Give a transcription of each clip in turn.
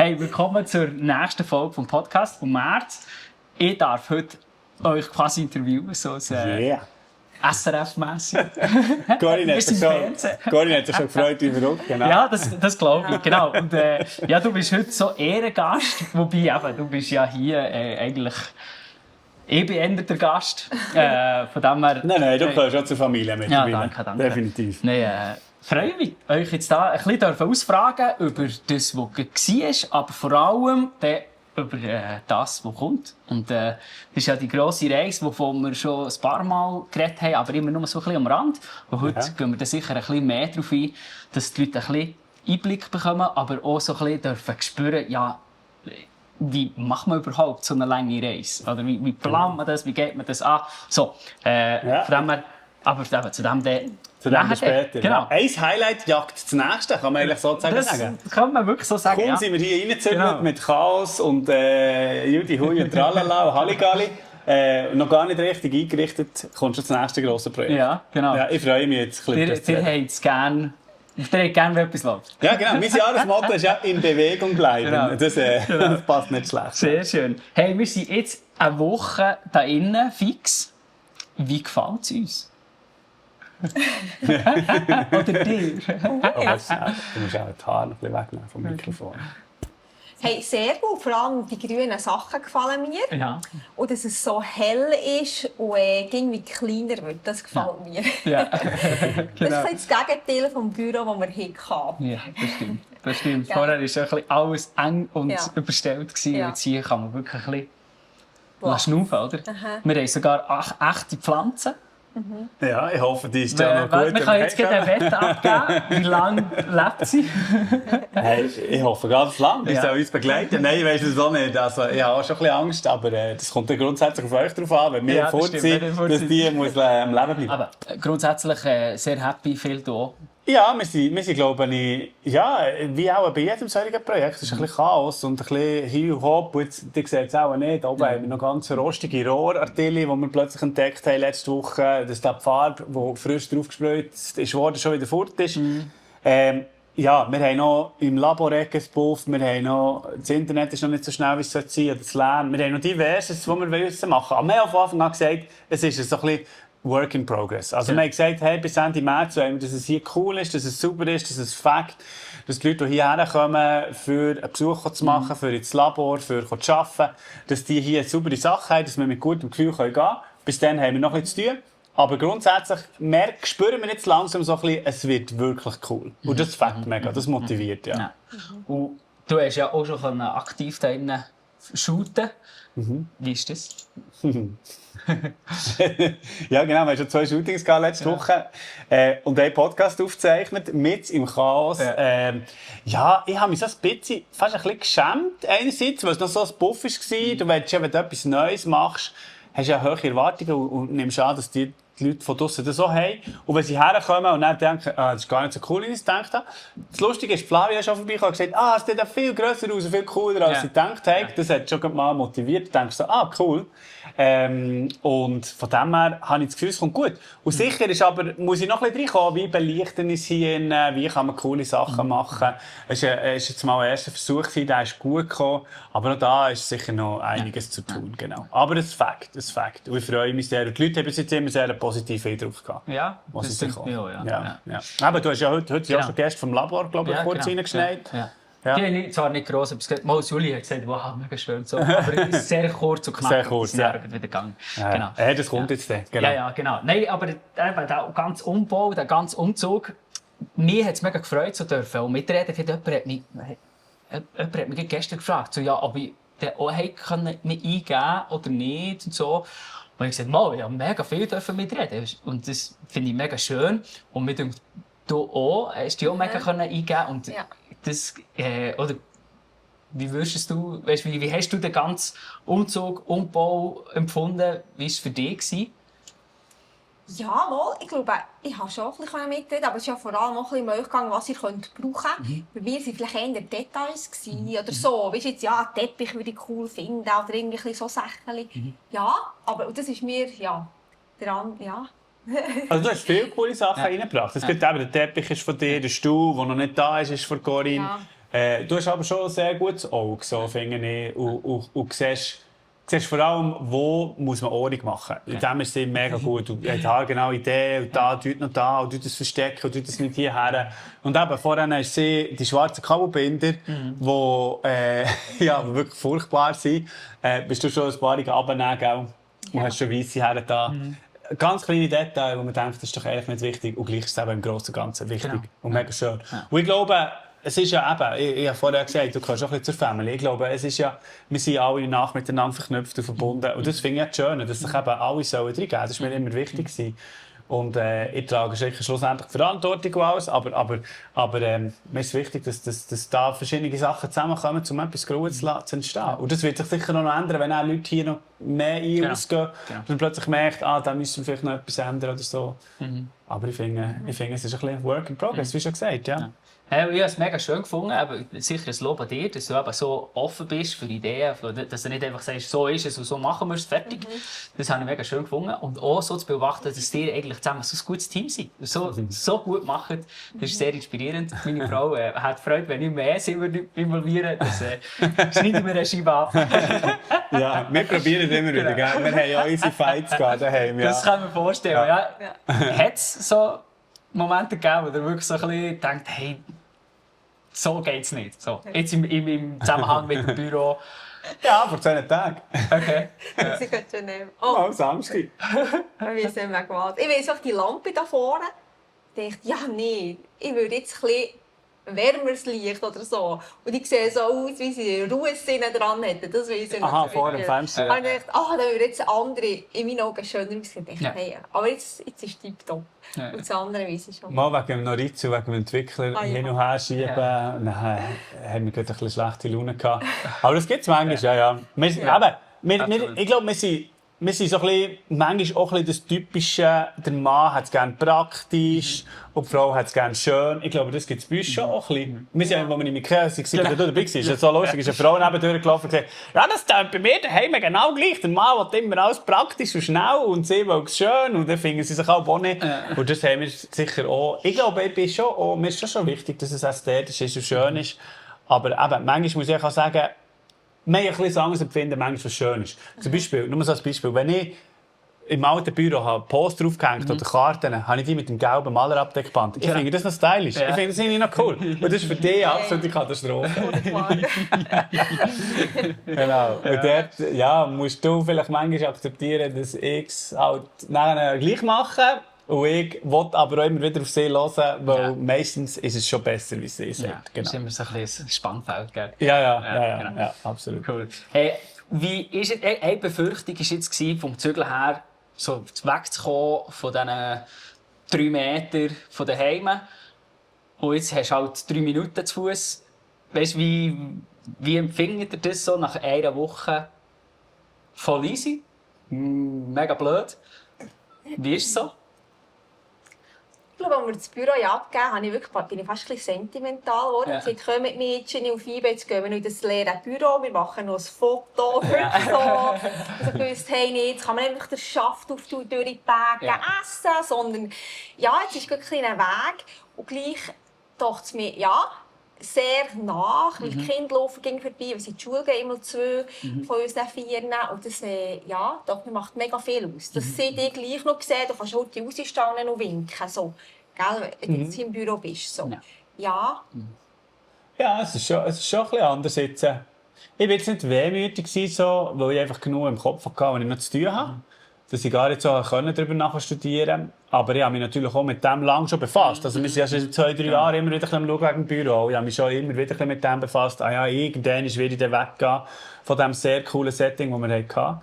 Hey, willkommen zur nächsten Folge vom Podcast vom März. Ich darf heute euch quasi interviewen, so SRF-mässig. Corinne hat sich schon gefreut wie verrückt, genau. Ja, das glaube ich, genau. Und ja, du bist heute so Ehrengast, wobei eben, du bist ja hier eigentlich... Ich bin eher der Gast. Von dem her... Nein, du gehörst auch zur Familie mit. Ja, danke. Definitiv. Nein, freue mich, euch jetzt da ein bisschen ausfragen über das, was war, aber vor allem über das, was kommt. Und das ist ja die grosse Reise, wovon wir schon ein paar Mal geredet haben, aber immer nur so ein bisschen am Rand. Und heute gehen wir da sicher ein bisschen mehr darauf ein, dass die Leute ein bisschen Einblick bekommen, aber auch so ein bisschen spüren, ja, wie macht man überhaupt so eine lange Reise? Oder wie plant man das? Wie geht man das an? So, von dem her, aber zu dem später. Genau. Ja. Ein Highlight jagt das nächste, kann man eigentlich sozusagen sagen. Das kann man wirklich so sagen. Kaum sind wir hier reingezündelt mit Chaos und Judy Hui und Tralala und Halligalli. Noch gar nicht richtig eingerichtet, kommt schon das nächste grosse Projekt. Ja, genau. Ja, ich freue mich jetzt ein bisschen. Ihr habt es gerne. Der hat gerne, wenn etwas läuft. Ja, genau. Mein Jahresmotto ist ja «In Bewegung bleiben». Genau. Das passt nicht schlecht. Sehr schön. Hey, wir sind jetzt eine Woche da innen, fix. Wie gefällt es uns? Oder dir? Oh, du musst auch die Haare ein bisschen wegnehmen vom Mikrofon. Hey, sehr gut. Vor allem die grünen Sachen gefallen mir. Ja. Und dass es so hell ist und irgendwie kleiner wird, das gefällt mir. Ja. Das ist das Gegenteil vom Büro, das wir hatten. Ja, das stimmt. Ja. Vorher war ja alles eng und überstellt. Ja. Und hier kann man wirklich ein bisschen schnaufen, oder? Aha. Wir haben sogar echte Pflanzen. Ja, ich hoffe, die ist ja noch gut. Wir können jetzt gerne eine Wette abgeben. Wie lange lebt sie? Hey, ich hoffe ganz lang, die Ja. soll uns begleiten. Nein, ich weiss es auch nicht. Also, ich habe auch schon ein bisschen Angst, aber das kommt dann grundsätzlich auf euch drauf an, wenn wir Ja, das fort stimmt, sind, wenn ihr fort dass seid. die muss am Leben bleiben. Aber grundsätzlich sehr happy, viel da. Ja, wir sind glaube ich, ja, wie auch bei jedem solchen Projekt. Es ist ein bisschen Chaos und ein bisschen Hi und Hop. Und jetzt, ihr seht es auch nicht. Oben haben wir noch ganz rostige Rohrartillen, die wir plötzlich entdeckt haben letzte Woche. Das ist die Farbe, die frisch draufgesprüht ist worden, schon wieder fort ist. Ja, wir haben noch im Labor Buff, wir haben noch, das Internet ist noch nicht so schnell, wie es sein sollte, das Lernen. Wir haben noch diverses, was wir machen wollen. Aber wir haben von Anfang an gesagt, es ist so ein bisschen Work in Progress. Also wir haben gesagt, hey, bis Ende März wollen wir, dass es hier cool ist, dass es super ist, dass es Fakt, dass die Leute, die hierher kommen, für einen Besuch zu machen, für ins Labor, für zu arbeiten, dass die hier eine saubere Sache haben, dass wir mit gutem Gefühl gehen können. Bis dann haben wir noch etwas zu tun. Aber grundsätzlich spüren wir jetzt langsam so ein bisschen, es wird wirklich cool. Und das fängt mega, das motiviert, ja. Und du hast ja auch schon aktiv da innen shooten. Wie ist das? Ja, genau. Wir hatten schon 2 Shootings letzte Woche und einen Podcast aufgezeichnet, mit im Chaos. Ja, ich habe mich so ein bisschen, fast ein bisschen geschämt, einerseits, weil es noch so ein Buff war. Du willst ja, wenn du etwas Neues machst, hast du ja hohe Erwartungen und nimmst an, dass die Leute von draussen das so haben. Und wenn sie herkommen und dann denken, das ist gar nicht so cool, wie ich es gedacht habe. Das Lustige ist, Flavia schon vorbeigekommen und gesagt, es sieht ja viel grösser aus und viel cooler, als sie gedacht haben. Das hat schon mal motiviert. Du denkst so, cool. Und von dem her habe ich das Gefühl, es kommt gut. Und sicher ist aber, muss ich noch ein bisschen reinkommen, wie belichten ist hier, wie kann man coole Sachen machen. Es war jetzt mal ein erster Versuch, der ist gut gekommen. Aber auch da ist sicher noch einiges zu tun. Genau. Aber es ist Fakt. Und ich freue mich sehr. Und die Leute haben bis jetzt immer sehr positiv Eindruck gehabt. Ja, was das ist finde ich auch, ja. Aber du hast ja heute ja schon Gäste vom Labor, glaube ich, kurz reingeschneit. Ja. Die haben zwar nicht gross etwas gesagt. Mal Julie hat gesagt, wow, mega schön. So. Aber es ist sehr kurz und knapp. Sehr kurz, ja. Wieder gegangen. Ja. Genau. Das kommt jetzt dann. Genau. Ja, genau. Nein, aber der ganze Umbau, der ganze Umzug, mir hat es mega gefreut zu dürfen. Und mitreden hat jemand hat mich gestern gefragt, so, ja, ob ich den auch hätte mit eingeben oder nicht und so. Und ich gesagt, ja, mega viel dürfen mitreden. Und das finde ich mega schön. Und mit dem du auch, hast du auch mega eingeben und das, oder wie würdest du, weißt, wie hast du den ganzen Umzug, Umbau empfunden? Wie war es für dich? Ja, mal. Ich glaube, ich habe schon ein bisschen mitreden, aber es ist ja vor allem auch ein bisschen um euch gegangen, was ihr brauchen könnt. Bei mir waren vielleicht eher Details oder so. Weißt du, jetzt, ja, Teppich würde ich cool finden oder irgendwie so Sachen. Ja, aber das ist mir, ja, Also du hast viele coole Sachen reingebracht. Es gibt eben, der Teppich ist von dir, der Stuhl, der noch nicht da ist, ist von Corinne. Du hast aber schon ein sehr gutes Auge, so, finde ich. Und siehst vor allem, wo muss man Ohrung machen. In dem ist es mega gut. Du hast eine genaue Idee, und da, tut noch da, und tut das verstecken, und tut das nicht hierher. Und eben, vorhin hast du die schwarzen Kabelbinder, die ja, wirklich furchtbar sind. Bist du schon ein paar runternehmen, gell? Und hast schon weisse her da. Ganz kleine Details, wo man denkt, das ist doch eigentlich nicht wichtig. Und gleich ist es eben im Großen und Ganzen wichtig. Genau. Und mega schön. Und ich glaube, es ist ja eben, ich habe vorher gesagt, du gehörst auch ein bisschen zur Family. Ich glaube, es ist ja, wir sind alle miteinander verknüpft und verbunden. Und das finde ich das Schöne, dass sich eben alle reingeben. Das ist mir immer wichtig gewesen. Und ich trage sicher schlussendlich die Verantwortung und alles, aber mir ist wichtig, dass da verschiedene Sachen zusammenkommen, um etwas Grosses zu entstehen. Und das wird sich sicher noch ändern, wenn auch Leute hier noch mehr ausgehen und dann plötzlich merkt, da müssen wir vielleicht noch etwas ändern oder so. Aber ich finde, es ist ein bisschen Work in Progress, wie schon gesagt. Ja. Ich habe es mega schön gefunden, aber sicher ein Lob an dir, dass du eben so offen bist für Ideen, dass du nicht einfach sagst, so ist es und so machen wir es, fertig. Das habe ich mega schön gefunden. Und auch so zu beobachten, dass ihr eigentlich zusammen so ein gutes Team seid, so gut macht, das ist sehr inspirierend. Meine Frau hat Freude, wenn ich mehr involviere, das schneiden wir eine Scheibe ab. Ja, wir probieren immer wieder, gell? Wir haben ja unsere Fights daheim. Ja. Das kann man vorstellen. Ja. Hat es so Momente gegeben, wo ihr wirklich so ein bisschen denkt, hey, so geht's nicht. So. Jetzt im Zusammenhang mit dem Büro. Ja, vor 2 Tagen. Okay. Sie geht schon nehmen. Oh, Samstag. Ich weiß nicht mehr was. Ich weiss auch die Lampe da vorne. Ich dachte, ja, nee, ich würde jetzt ein bisschen wärmeres Licht oder so. Und ich sehe so aus, wie sie Ruhesinne dran hätten. Das weiss ich Aha, vor dem Fenster. Und ich dachte, da würde jetzt andere in meinen Augen schöner aussehen. Ich dachte, hey, aber jetzt ist es tipptopp. Ja. Und das andere weiss ich schon. Mal wegen dem Norizio, wegen dem Entwickler hin und her schieben. Ja. Dann haben wir gerade ein bisschen schlechte Laune gehabt. Aber das gibt es manchmal, ja. Ich glaube, wir sind so ein bisschen, manchmal auch ein bisschen das Typische, der Mann hat es gerne praktisch und die Frau hat es gerne schön. Ich glaube, das gibt es bei uns schon auch ein bisschen. Wir sind, als wir in Ikea waren, wo du dabei warst, ist so lustig, ist eine Frau nebendurch gelaufen und gesagt, ja, das klingt bei mir daheim genau gleich. Der Mann will immer alles praktisch und schnell und sie will es schön und dann finden sie sich auch nicht. Und das haben wir sicher auch. Ich glaube, mir ist schon wichtig, dass es ästhetisch ist und schön ist. Aber eben, manchmal muss ich auch sagen, wir haben ein bisschen anderes Empfinden, manchmal was schön ist. Zum Beispiel, nur so als Beispiel, wenn ich im alten Büro habe Poster aufgehängt oder Karten, habe ich die mit dem gelben Malerabdeckband. Ich finde das noch stylisch. Ich finde das irgendwie noch cool. Und das ist für dich absolute Katastrophe. Genau. Und dort musst du vielleicht manchmal akzeptieren, dass ich es halt nachher gleich mache. Und ich will aber auch immer wieder auf sie hören, weil meistens ist es schon besser, wie sie sagt. Ja, genau. das ist immer so ein bisschen ein Spannfeld, gell? Ja, absolut. Cool. Hey, wie ist es, eine Befürchtung war jetzt vom Zügeln her, so wegzukommen von diesen 3 Metern von daheim. Und jetzt hast du halt 3 Minuten zu Fuß. Weißt du, wie empfindet ihr das so nach einer Woche voll easy? Mega blöd. Wie ist es so? Ich glaube, als wir das Büro abgegeben haben, bin ich fast ein bisschen sentimental geworden. Ja. Ich sagte, kommt mit mir jetzt auf eBay, jetzt gehen wir noch in das leere Büro, wir machen noch ein Foto. Ja. So. Ich gewusst, hey, nee, jetzt kann man nicht den Schaft auftun, durch die Berge essen, sondern ja, jetzt ist wirklich ein Weg. Und gleich dachte es mir, ja, sehr nach, weil die Kinder laufen vorbei, weil sie in die Schule gehen, immer 2 von unseren 4. Und das doch, macht mega viel aus. Das sie dich gleich noch sehen, du kannst heute rausstehen und winken, so, gell, wenn du jetzt im Büro bist. So. Ja. Ja, es ist schon ein bisschen anders jetzt. Ich war jetzt nicht wehmütig, so, weil ich einfach genug im Kopf hatte, was ich noch zu tun habe. Dass ich gar nicht so darüber studieren konnte. Aber ich habe mich natürlich auch mit dem lange schon befasst. Also wir sind ja schon 2-3 Jahre immer wieder wegen dem Büro. Ich habe mich schon immer wieder mit dem befasst. Irgendwann werde ich dann weggehen von diesem sehr coolen Setting, das wir hatten.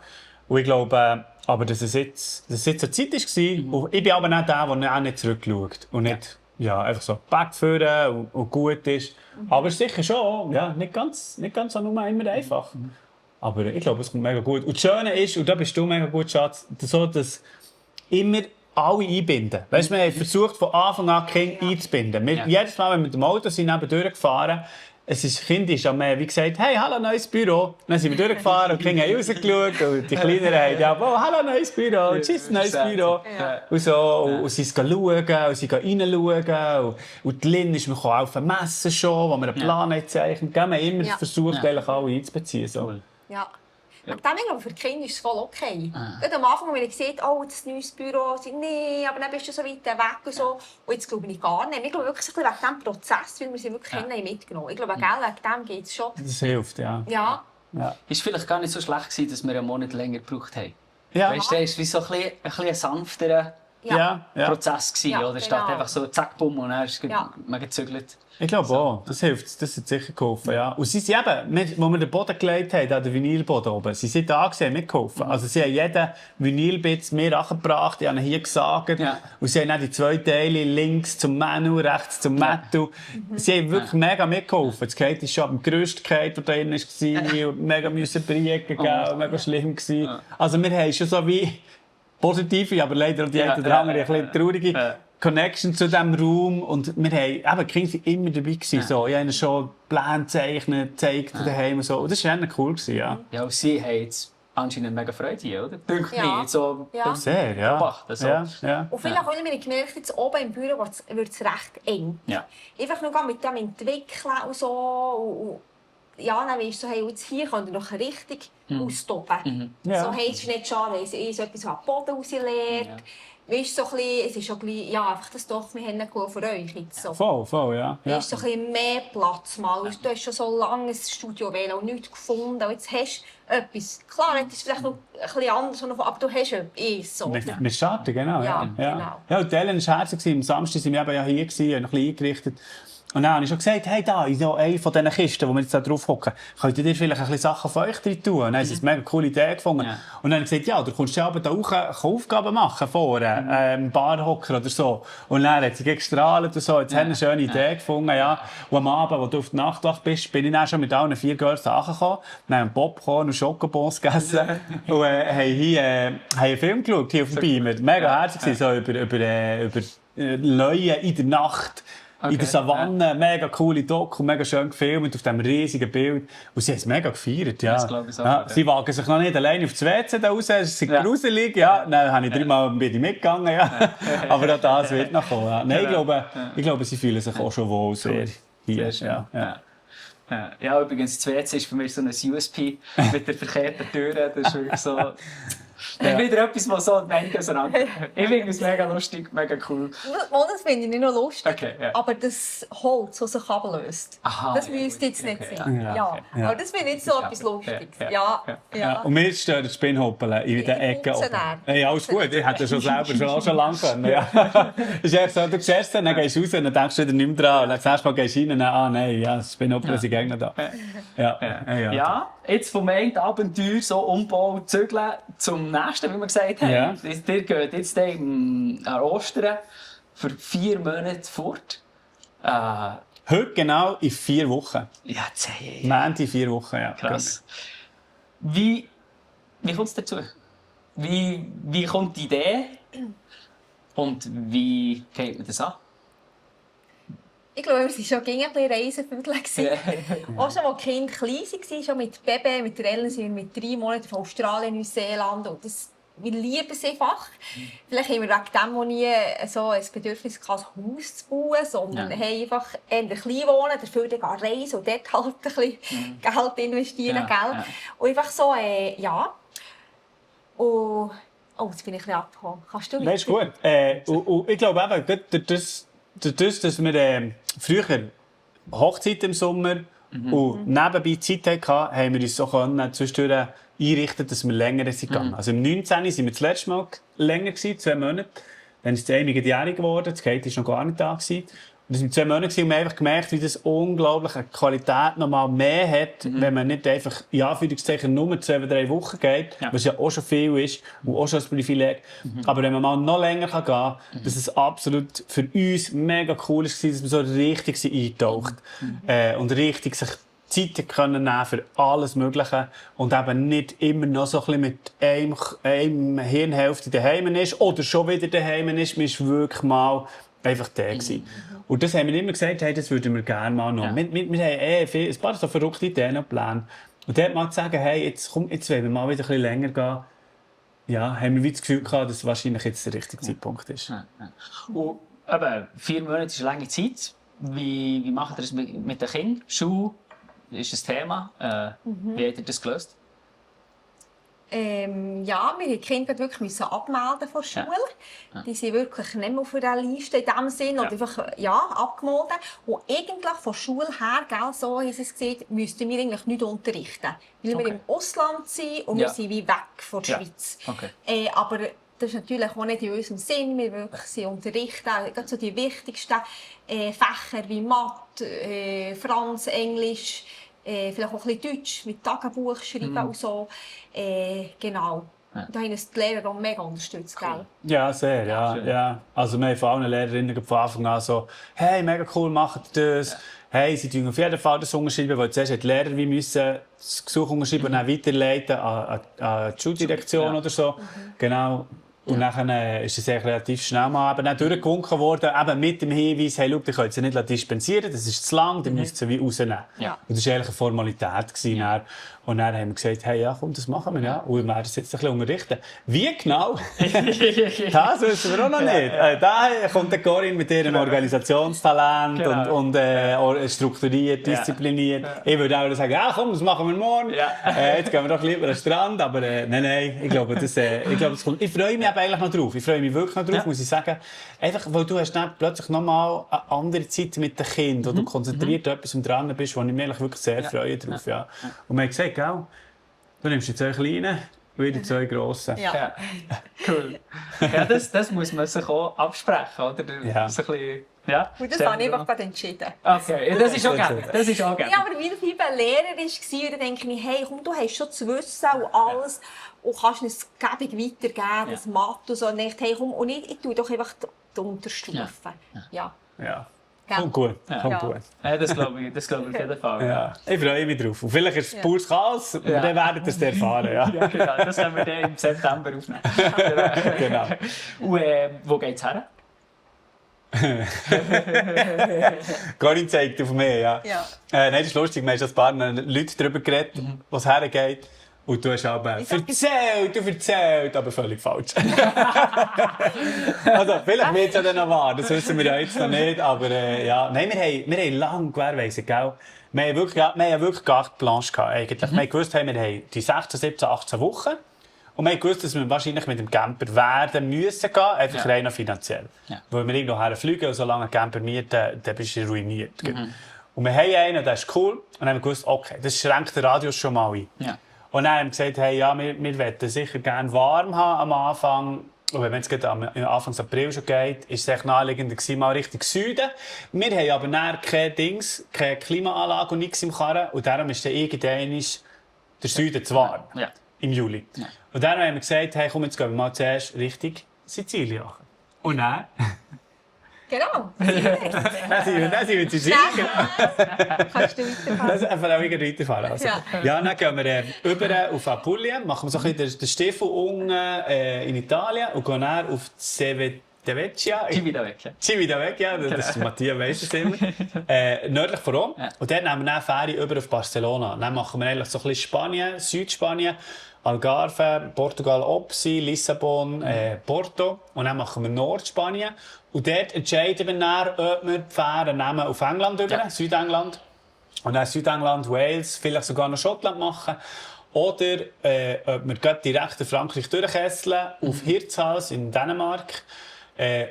Und ich glaube, aber dass es jetzt eine Zeit war. Und ich bin aber nicht der auch nicht zurückschaut. Und nicht einfach so backführen und gut ist. Aber es ist sicher schon nicht ganz so nur immer einfach. Aber ich glaube, es kommt mega gut. Und das Schöne ist, und da bist du mega gut, Schatz, so, dass immer alle einbinden. Weißt du, wir haben versucht, von Anfang an die Kinder einzubinden. Jedes Mal, wenn wir mit dem Auto sind, neben durchgefahren, Kind ist am wie gesagt, hey, hallo, neues Büro. Dann sind wir durchgefahren und die Kinder haben rausgeschaut und die Kleineren haben ja, oh, hallo, neues Büro, tschüss, neues Büro. Ja. Und so, und sie gehen schauen, und sie gehen reinschauen. Und die Lynn ist mir auf dem Messen schon, wo wir einen Plan gezeichnet haben. Wir haben immer versucht, eigentlich alle einzubeziehen. So. Ja. Ja. Ich glaube, für die Kinder ist es voll okay. Gerade am Anfang, wenn ich gesagt habe, oh, das neues Büro, nee, aber dann bist du so weit weg und so. Und jetzt glaube ich gar nicht. Ich glaube wirklich so ein bisschen wegen diesem Prozess, weil wir sie wirklich mitgenommen haben. Ich glaube, wegen dem geht es schon. Das hilft, ja. Ja. Ist vielleicht gar nicht so schlecht gewesen, dass wir einen Monat länger gebraucht haben. Ja. Weißt du, es war wie so ein bisschen ein sanfterer Prozess gewesen, Ja, oder? Statt genau. einfach so zack, bumm, und dann ist es Ja. mega gezügelt. Ich glaube auch, das hilft, das hat sicher geholfen. Ja. Und sie sind eben, als wir den Boden gelegt haben, an den Vinylboden oben, sie sind da gewesen, mitgeholfen. Also sie haben jeden Vinylbit mir angebracht, ich habe ihn hier gesagt. Ja. Und sie haben dann die 2 Teile, links zum Manu, rechts zum Metal. Sie haben wirklich mega mitgeholfen. Das Kate ist schon am grössten Kate, der da drin war, und mega müssen briegen, mega schlimm gewesen. Also wir haben schon so wie positive, aber leider auch die eine oder andere ein bisschen traurige Connection zu diesem Raum. Und wir haben, die Kinder waren immer dabei gewesen, so. Ich habe ihnen schon Pläne gezeichnet, gezeigt daheim und so. Und das war echt cool gewesen, ja. Ja, und sie haben jetzt anscheinend mega Freude hier, oder? Denkt Ja. mich, so Ja. Sehr, ja. beobachten, so. Ja. Und vielleicht haben wir gemerkt, jetzt oben im Büro wird es recht eng. Ja. Einfach nur mit dem Entwickeln und so. Und ja, dann weißt du, so, hey, jetzt hier könnt ihr noch richtig austoben. Ja. So, hey, es ist nicht schade, es ist etwas, was am Boden rauslädt. Weißt du, so ein bisschen, es ist schon ein bisschen, ja, einfach das doch, wir haben für euch jetzt so. Voll, ja. Weißt du, so ein bisschen mehr Platz mal. Du hast schon so lange ein Studio wählen und nichts gefunden. Und jetzt hast du etwas. Klar, es ist vielleicht noch ein bisschen anders, aber du hast etwas. So. Wir starten, genau. Ja, genau. Ja, und die Ellen war herzig. Am Samstag waren wir eben ja hier, haben noch ein bisschen eingerichtet. Und dann habe ich schon gesagt, hey, da, in so einer von diesen Kisten, wo wir jetzt da drauf hocken, könnt ihr vielleicht ein bisschen Sachen von euch drin tun? Und dann haben sie eine mega coole Idee gefunden. Ja. Und dann haben sie gesagt, ja, du kommst ja aber da auch Aufgaben machen vorne, Barhocker oder so. Und dann hat sie gestrahlt und so. Jetzt haben sie eine schöne Idee gefunden, ja. Und am Abend, wo du auf der Nachtwacht bist, bin ich dann schon mit allen 4 Girls angekommen. Dann haben wir Popcorn und Schokobons gegessen. Und haben hier einen Film geschaut, hier auf dem Beamer. Mega herzig, so über Leuen in der Nacht. Okay, in der Savanne, mega coole Doku, mega schön gefilmt auf diesem riesigen Bild. Und sie haben es mega gefeiert, ja. Das glaube ich auch, ja. Sie wagen sich noch nicht alleine aufs WC da raus, es ist gruselig, ja. Dann habe ich 3-mal mitgegangen, ja. Aber auch das wird noch kommen, ja. Nein, ich glaube, sie fühlen sich auch schon wohl sehr hier. Sehr ja, übrigens, das WC ist für mich so ein USP mit der verkehrten Tür. Das ist wirklich so... Wieder etwas, was so Meinungen auseinander. Ich finde es mega lustig, mega cool. Das finde ich nicht nur lustig, okay, ja. aber das Holz, das sich ablöst, das müsste jetzt nicht sein. Ja. Aber das finde ich jetzt so etwas Lustiges. Ja. Und mir stört das Spinnhoppeln in den Ecken. Hey, alles gut, ich hätte das selber schon lange können. Ja. Es ist echt so, du siehst dann gehst du raus und dann denkst du wieder nicht mehr dran. Und dann das nächste Mal gehst du rein und dann, nein, das Spinnhoppeln sind gegen da. Ja. Jetzt vom einen Abenteuer, so Umbau, Zügeln, zum nächsten, wie wir gesagt haben. Ja. Ihr geht jetzt an Ostern für 4 Monate fort. Heute genau in 4 Wochen. Ja, 10. Montag in 4 Wochen, ja. Krass. Wie kommt es dazu? Wie kommt die Idee? Und wie geht man das an? Ich glaube, wir waren schon ein bisschen Reisenfüdler. Auch schon, als die Kinder klein waren, schon mit Baby, mit der Ellen sind wir mit 3 Monaten von Australien, Neuseeland. Und wir lieben es einfach. Vielleicht haben wir wegen dem auch nie so ein Bedürfnis gehabt, ein Haus zu bauen, sondern haben einfach eher klein wohnen, dafür dann reisen und dort halt ein bisschen Geld investieren. Gell? Und einfach so, Und, jetzt bin ich ein bisschen abgehauen. Kannst du Das ist gut. Und ich glaube eben, dadurch, dass wir früher Hochzeit im Sommer und nebenbei Zeit hatten, haben wir uns so zwischendurch einrichten, dass wir länger sind. Also im 19. waren wir das letzte Mal länger, 2 Monate. Dann ist es einige Jahre geworden, das Kate war noch gar nicht da. Und das waren 2 Monate und wir haben einfach gemerkt, wie das unglaublich eine Qualität noch mal mehr hat, wenn man nicht einfach, in Anführungszeichen, nur 2-3 Wochen geht, was ja auch schon viel ist und auch schon ein Privileg. Aber wenn man mal noch länger gehen kann, dass es absolut für uns mega cool ist, dass man so richtig eintaucht und richtig sich Zeit können nehmen für alles Mögliche und eben nicht immer noch so ein bisschen mit einem Hirnhälfte daheim ist oder schon wieder daheim ist. Man ist wirklich mal einfach der gewesen. Und das haben wir immer gesagt, hey, das würden wir gerne mal noch. Ja. Wir haben ein paar so verrückte Ideen und Pläne. Und dort mal zu sagen, hey, jetzt wollen wir mal wieder ein bisschen länger gehen, ja, haben wir wie das Gefühl gehabt, dass es wahrscheinlich jetzt der richtige Zeitpunkt ist. Ja. Und eben, 4 Monate ist eine lange Zeit. Wie macht ihr das mit den Kindern? Schule ist ein Thema. Wie habt ihr das gelöst? Ja, wir mussten die Kinder wirklich abmelden von der Schule. Ja. Die sind wirklich nicht mehr auf der Liste in diesem Sinn. Ja. Und einfach abgemeldet. Und eigentlich von der Schule her, gell, so haben sie es gesehen, müssten wir eigentlich nicht unterrichten. Weil wir Okay. im Ausland sind und Ja. wir sind wie weg von der Ja. Schweiz. Okay. Aber das ist natürlich auch nicht in unserem Sinn. Wir wirklich sie unterrichten gerade so die wichtigsten Fächer wie Mathe, Franz, Englisch, vielleicht auch ein bisschen Deutsch mit Tagebuch schreiben und so. Genau. Ja. Da haben uns die Lehrer auch mega unterstützt. Gell? Ja, sehr, ja. Schön. Ja. Also wir haben von allen Lehrerinnen von Anfang an so, hey, mega cool, macht ihr das. Hey, sie tun auf jeden Fall das unterschreiben, weil zuerst hat die Lehrer wie müssen das Gesuch unterschreiben und dann weiterleiten an die Schuldirektion Ja. oder so. Genau. Und dann ist es eigentlich relativ schnell mal eben auch durchgewunken worden, eben mit dem Hinweis, hey, schau, ihr könnt sie nicht dispensieren, das ist zu lang, ihr müsst sie wie rausnehmen. Ja. Und das war eigentlich eine Formalität. Dann. Und dann haben wir gesagt, hey, ja, komm, das machen wir. Ja. Und wir werden es jetzt ein bisschen unterrichten. Wie genau? Das wissen wir auch noch nicht. Da kommt der Corinne mit ihrem Organisationstalent Genau. und strukturiert, diszipliniert. Ich würde auch sagen, ja, komm, das machen wir morgen. Ja. Jetzt gehen wir doch lieber an den Strand. Aber nein, ich glaube, das kommt. Ich freue mich eben eigentlich noch drauf. Ich freue mich wirklich noch drauf, Ja. muss ich sagen. Einfach, weil du hast dann plötzlich noch mal eine andere Zeit mit den Kindern, wo du konzentriert etwas dran bist, wo ich mich eigentlich wirklich sehr freue drauf. Ja. Und wir haben gesagt, gell, du nimmst die 2 Kleinen und ich die 2 Grossen. Ja. Ja. Cool. Ja, das muss man sich auch absprechen, oder? Ja. So ein bisschen, ja. Und das habe ich einfach gerade entschieden. Okay, ja, das ist auch gerne. Das ist auch gerne. Ja, aber weil ich ein Lehrer war, dann denke ich, hey, komm, du hast schon das Wissen und alles und kannst es gäbig weitergeben, das Mathe und so. Und ich denke, hey, komm, und ich tue doch einfach die Unterstufen. Ja. Ja. Gell? Kommt gut. Ja. Kommt Ja. gut. Ja, das glaube ich auf jeden Fall. Ja. Ich freue mich drauf. Und vielleicht ist es pures Chaos, und dann werdet ihr es erfahren. Ja. Ja, genau. Das können wir dann im September aufnehmen. Genau. Und wo geht es her? Corinne zeigt auf mich, ja. Ja. Nein, das ist lustig, wir haben schon ein paar Leute darüber geredet, wo es hergeht. Und du hast aber erzählt, aber völlig falsch. Also, vielleicht wird es ja dann noch wahr, das wissen wir ja jetzt noch nicht, aber ja. Nein, wir haben lange gewährleistet, gell? Wir haben wirklich carte blanche gehabt, eigentlich. Wir haben gewusst, wir haben die 16, 17, 18 Wochen. Und wir haben gewusst, dass wir wahrscheinlich mit dem Camper werden müssen gehen, einfach rein noch finanziell. Ja. Weil wir irgendwo herfliegen und solange ein Camper mieten, dann bist du ruiniert. Und wir haben einen, der ist cool. Und dann haben wir gewusst, okay, das schränkt den Radius schon mal ein. Ja. Und dann haben wir gesagt, hey, ja, wir wollen sicher gerne warm haben am Anfang. Und wenn es jetzt am Anfang April schon geht, ist es echt naheliegender gewesen, mal Richtung Süden. Wir haben aber dann keine Klimaanlage und nichts im Karren. Und darum ist dann irgendwann der Süden zu warm. Ja. Im Juli. Ja. Und dann haben wir gesagt, hey, komm, jetzt gehen wir mal zuerst Richtung Sizilien. Und dann? Genau. Dann sind wir in Sizilien. Kannst du weiterfahren? Das ist einfach auch weiterfahren. Also. Ja. Ja, dann gehen wir über auf Apulien, machen wir so ein bisschen den Stiefel unten in Italien und gehen dann auf Civitavecchia. Civitavecchia, das ist Mattia weiss es immer. Nördlich von Rom. Ja. Und dann nehmen wir eine Fähre über auf Barcelona. Dann machen wir eigentlich so ein bisschen Spanien, Südspanien, Algarve, Portugal, Opsi, Lissabon, Porto. Und dann machen wir Nordspanien. Und dort entscheiden wir dann, ob wir die Fähre nehmen auf England über, Ja. Südengland. Und dann Südengland, Wales, vielleicht sogar noch Schottland machen. Oder ob wir gleich direkt in Frankreich durchkesseln, auf Hirtshals in Dänemark.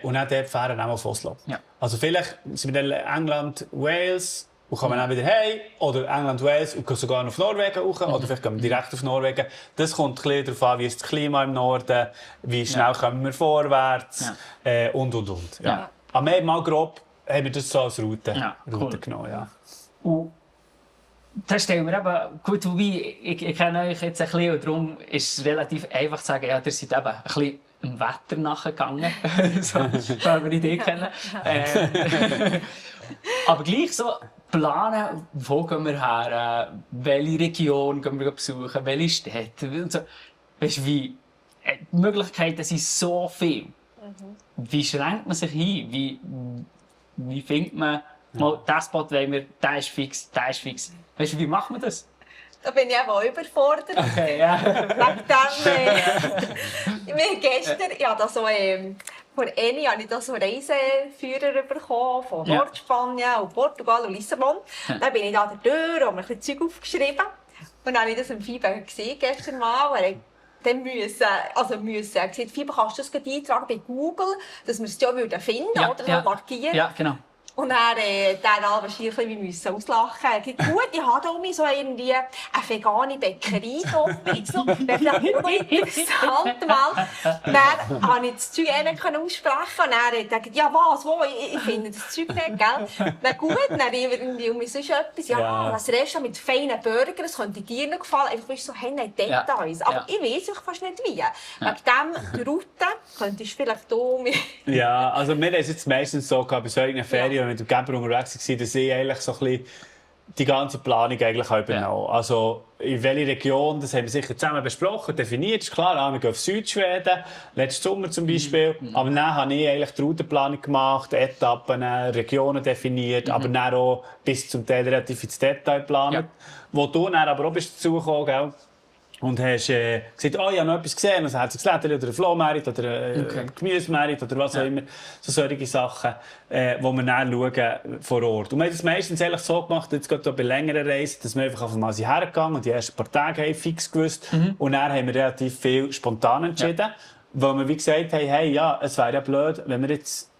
Und dann dort fahren wir auf Oslo. Ja. Also vielleicht sind wir dann England, Wales und kommen dann wieder hey. Oder England, Wales und gehen sogar noch auf Norwegen rauf. Oder vielleicht gehen wir direkt auf Norwegen. Das kommt ein bisschen darauf an, wie ist das Klima im Norden, wie schnell kommen wir vorwärts und. Ja. Ja. Aber mal grob haben wir das so als Route, Ja, cool. Route genommen. Ja. Und das stellen wir eben gut, wobei ich kenne euch jetzt ein bisschen und darum ist es relativ einfach zu sagen, ja, ihr seid eben ein bisschen dem Wetter nachgegangen, so, weil wir die Idee kennen. Aber gleich so planen, wo gehen wir her, welche Region gehen wir besuchen, welche Städte. Und so. Weißt du, wie, die Möglichkeiten sind so viel. Wie schränkt man sich ein? wie findet man, mal, diesen Spot wollen wir, der ist fix. Weißt du, wie macht man das? Da bin ich eben auch überfordert. Okay, ja. Wegen dem, wir gestern, ja, da so, vor Eni habe ich da so Reiseführer bekommen von Ja. Nordspanien und Portugal und Lissabon. Dann bin ich da durch und mir ein bisschen Zeug aufgeschrieben. Und dann habe ich das im Feedback gesehen gestern mal. Er hat dann müssen. Er hat gesagt, Fiber, kannst du das gleich eintragen bei Google, dass wir es ja finden Ja, oder ja. markieren. Ja, genau. Und dann der Albert Schier ein bisschen auslachen. Er hat gesagt, gut, ich habe da so irgendwie eine vegane Bäckerei gefunden. So, das ist ja interessant mal. Dann konnte ich das Zeug aussprechen und er hat gesagt, ja was, wo, ich finde das Zeug nicht, gell? Na gut, dann irgendwie um sonst etwas, ja, das Restaurant mit feinen Burgern, das könnte dir noch gefallen. Einfach weißt, so, hey, nicht Details. Aber ich weiß einfach fast nicht wie. Wegen dem, die Route, könntest du vielleicht hier... Ja, also wir haben es jetzt meistens so gehabt, bei solchen Ferien, wenn wir mit dem Camper unterwegs waren, dass ich eigentlich so ein bisschen die ganze Planung eigentlich auch übernommen. Also in welche Region, das haben wir sicher zusammen besprochen, definiert. Ist klar, wir gehen auf Südschweden, letzten Sommer zum Beispiel. Aber dann habe ich eigentlich die Routenplanung gemacht, Etappen, Regionen definiert, aber dann auch bis zum Teil relativ ins Detail geplant. Ja. Wo du dann aber auch bist dazugekommen, gell? Und hast gesagt, oh, ich habe noch etwas gesehen, also hat es Lädeli oder ein Flohmarkt oder ein Gemüsemarkt oder was auch immer. So solche Sachen, wo wir dann schauen vor Ort. Und wir haben das meistens eigentlich so gemacht, jetzt gerade bei längeren Reisen, dass wir einfach auf einmal hergegangen und die ersten paar Tage haben fix gewusst. Und dann haben wir relativ viel spontan entschieden, weil wir wie gesagt haben, hey, ja, es wäre ja blöd, wenn wir jetzt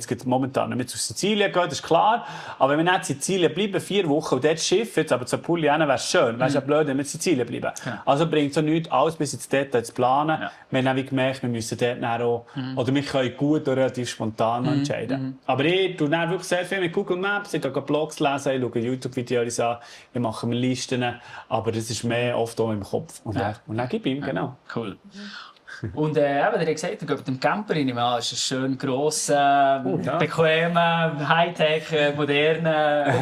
geht momentan nicht mehr zu Sizilien gehen, das ist klar. Aber wenn wir nicht in Sizilien bleiben, 4 Wochen, und dort Schiff, jetzt aber zu Puglia wäre es schön. Wäre es ja blöd, wenn wir in Sizilien bleiben. Ja. Also bringt es auch nichts, alles bis ins Detail zu planen. Ja. Wir haben auch wie gemerkt, wir müssen dort dann auch, oder wir können gut und relativ spontan entscheiden. Aber ich tue dann wirklich sehr viel mit Google Maps, ich gehe Blogs lesen, ich schaue YouTube-Videos an, ich mache mir Listen. Aber das ist mehr oft auch im Kopf. Und dann gebe ich ihm, genau. Cool. Und eben, der hat gesagt, er geht mit dem Camper rein. Ja, es ist ein schön grosser, bequemer, Hightech, moderner,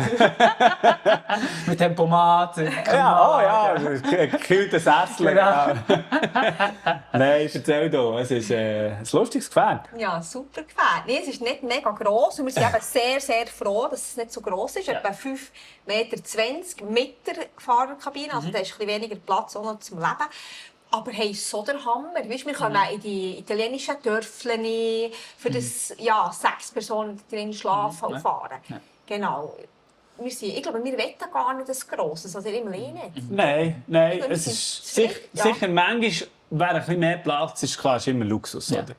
mit Tempomat. Ja, gekühltes Sessel. Genau. Nein, erzähl doch, es ist ein lustiges Gefährt. Ja, super Gefährt. Nee, es ist nicht mega gross und wir sind eben sehr, sehr froh, dass es nicht so gross ist. Etwa 5,20 Meter mit der Fahrerkabine, also da ist ein bisschen weniger Platz auch noch zum Leben. Aber hey, so der Hammer. Weißt, wir kommen in die italienischen Dörfchen für das 6 Personen drin schlafen und fahren. Genau. Ich glaube, wir wollen gar nicht das Grosses, also im Leben nicht. Nein, es ist sicher manchmal wäre ein bisschen mehr Platz, ist klar, ist immer Luxus. Ja. Oder?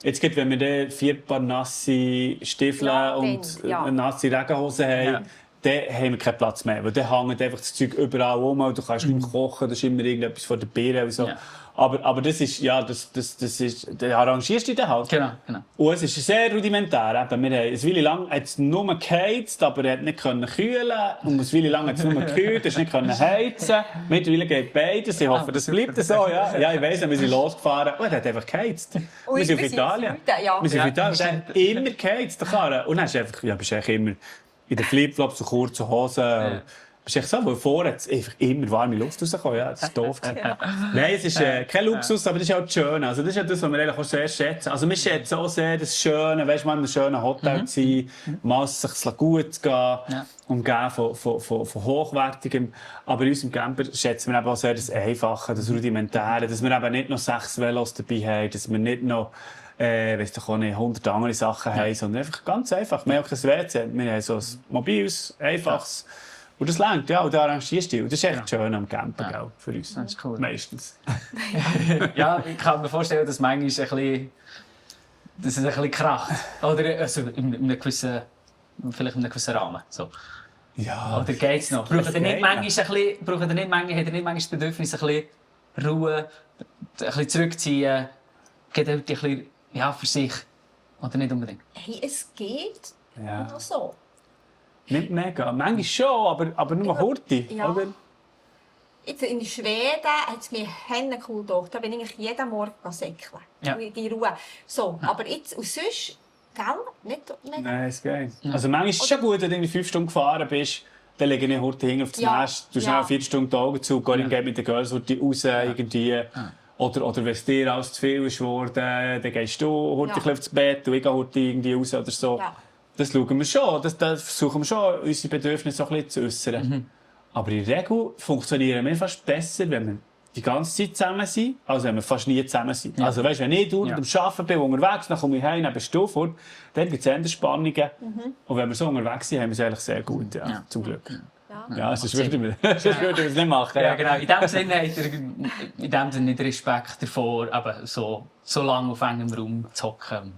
Jetzt geht, wenn wir dann 4 Paar nasse Stiefel und eine nasse Regenhose haben, dann haben wir keinen Platz mehr. Weil dann hängt einfach das Zeug überall rum und du kannst nicht mehr kochen, das ist immer irgendetwas von der Beere und so. Ja. Aber das ist, da arrangierst du dich dann halt. Genau. Und es ist sehr rudimentär. Eben. Wir haben eine Weile lang hat's nur geheizt, aber er hat nicht kühlen. Und eine Weile lang hat es nur gekühlt, es nicht heizen. Mittlerweile geht beides. Ich hoffe, das bleibt so. Ja, ich weiss, wir sind losgefahren und er hat einfach geheizt. Wir sind auf Italien. Wir sind auf Italien. Er hat immer geheizt. Und dann bist du einfach immer in den Flipflops, so kurze Hosen. Das ist echt so, weil vorher hat einfach immer warme Luft rausgekommen. Ja, das ist doof. Nein, es ist kein Luxus, aber das ist auch das Schöne. Also das ist ja das, was wir eigentlich auch sehr schätzen. Also wir schätzen auch sehr das Schöne, weißt du, mal in einem schönen Hotel zu sein, mal es sich gut gehen, umgeben von Hochwertigem. Aber in unserem Camper schätzen wir eben auch sehr das Einfache, das Rudimentäre, dass wir eben nicht noch 6 Velos dabei haben, dass wir nicht noch weiss doch auch nicht, 100 andere Sachen haben, sondern einfach ganz einfach. Wir haben auch kein WC, wir haben so ein mobiles, einfaches. Und das längt, ja, und da arrangierst du dich. Und das ist echt schön am Campen, gell, für uns. Das ist cool. Meistens. Ja, ich kann mir vorstellen, dass manchmal dass es ein bisschen kracht. Oder also in einem gewissen, vielleicht in einem gewissen Rahmen. So. Ja. Oder geht es noch? Braucht ihr nicht manchmal das Bedürfnis, ein bisschen Ruhe, ein bisschen zurückziehen, geht ein bisschen für sich? Oder nicht unbedingt? Hey, es geht noch so. Nicht mega. Manchmal schon, aber nur Horti. Ja. Oder? Jetzt in Schweden hat es mir cool gedacht. Da bin ich jeden Morgen säckeln. Ja. Die Ruhe. So, aber jetzt, und sonst, gell? Nicht. Nein, es geht. Also manchmal ist es schon gut, wenn du 5 Stunden gefahren bist, dann lege ich Horti hinten auf das Nest, du schnell 4 Stunden die Augen zu, geht mit den Girls raus, irgendwie. Oder wenn es dir alles zu viel ist geworden, dann gehst du Horti aufs Bett und ich gehe Horti irgendwie raus oder so. Ja. Das schauen wir schon. Das versuchen wir schon, unsere Bedürfnisse so ein bisschen zu äußern. Aber in der Regel funktionieren wir fast besser, wenn wir die ganze Zeit zusammen sind, als wenn wir fast nie zusammen sind. Also weißt, wenn ich am Arbeiten bin, unterwegs, dann komme ich heim, dann bist du fort, dann gibt es eher Spannungen. Und wenn wir so unterwegs sind, haben wir es eigentlich sehr gut, zum Glück. Ja, sonst würden wir es nicht machen. Ja, genau. In dem Sinne hat er in dem Sinne nicht Respekt davor, aber so lange auf engem Raum zu hocken,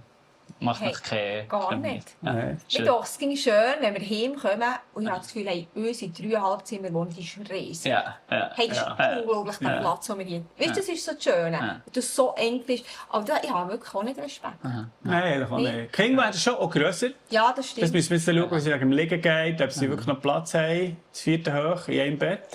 macht mich keine... Gar nicht. Nein. Doch, es ging schön, wenn wir heimkommen und ich habe das Gefühl, hey, unsere 3,5 Zimmer wohnen, die ist riesig. Hey, das ist unglaublich der Platz, den wir hier haben. Weißt du, das ist so das Schöne, dass es so eng ist. Aber da, ich habe wirklich auch nicht Respekt. Nein, das kann nicht. Die Kinder werden schon auch grösser. Ja, das stimmt. Das müssen wir jetzt schauen, wie es wegen dem Liegen geht, ob sie wirklich noch Platz haben, das 4. hoch, in einem Bett.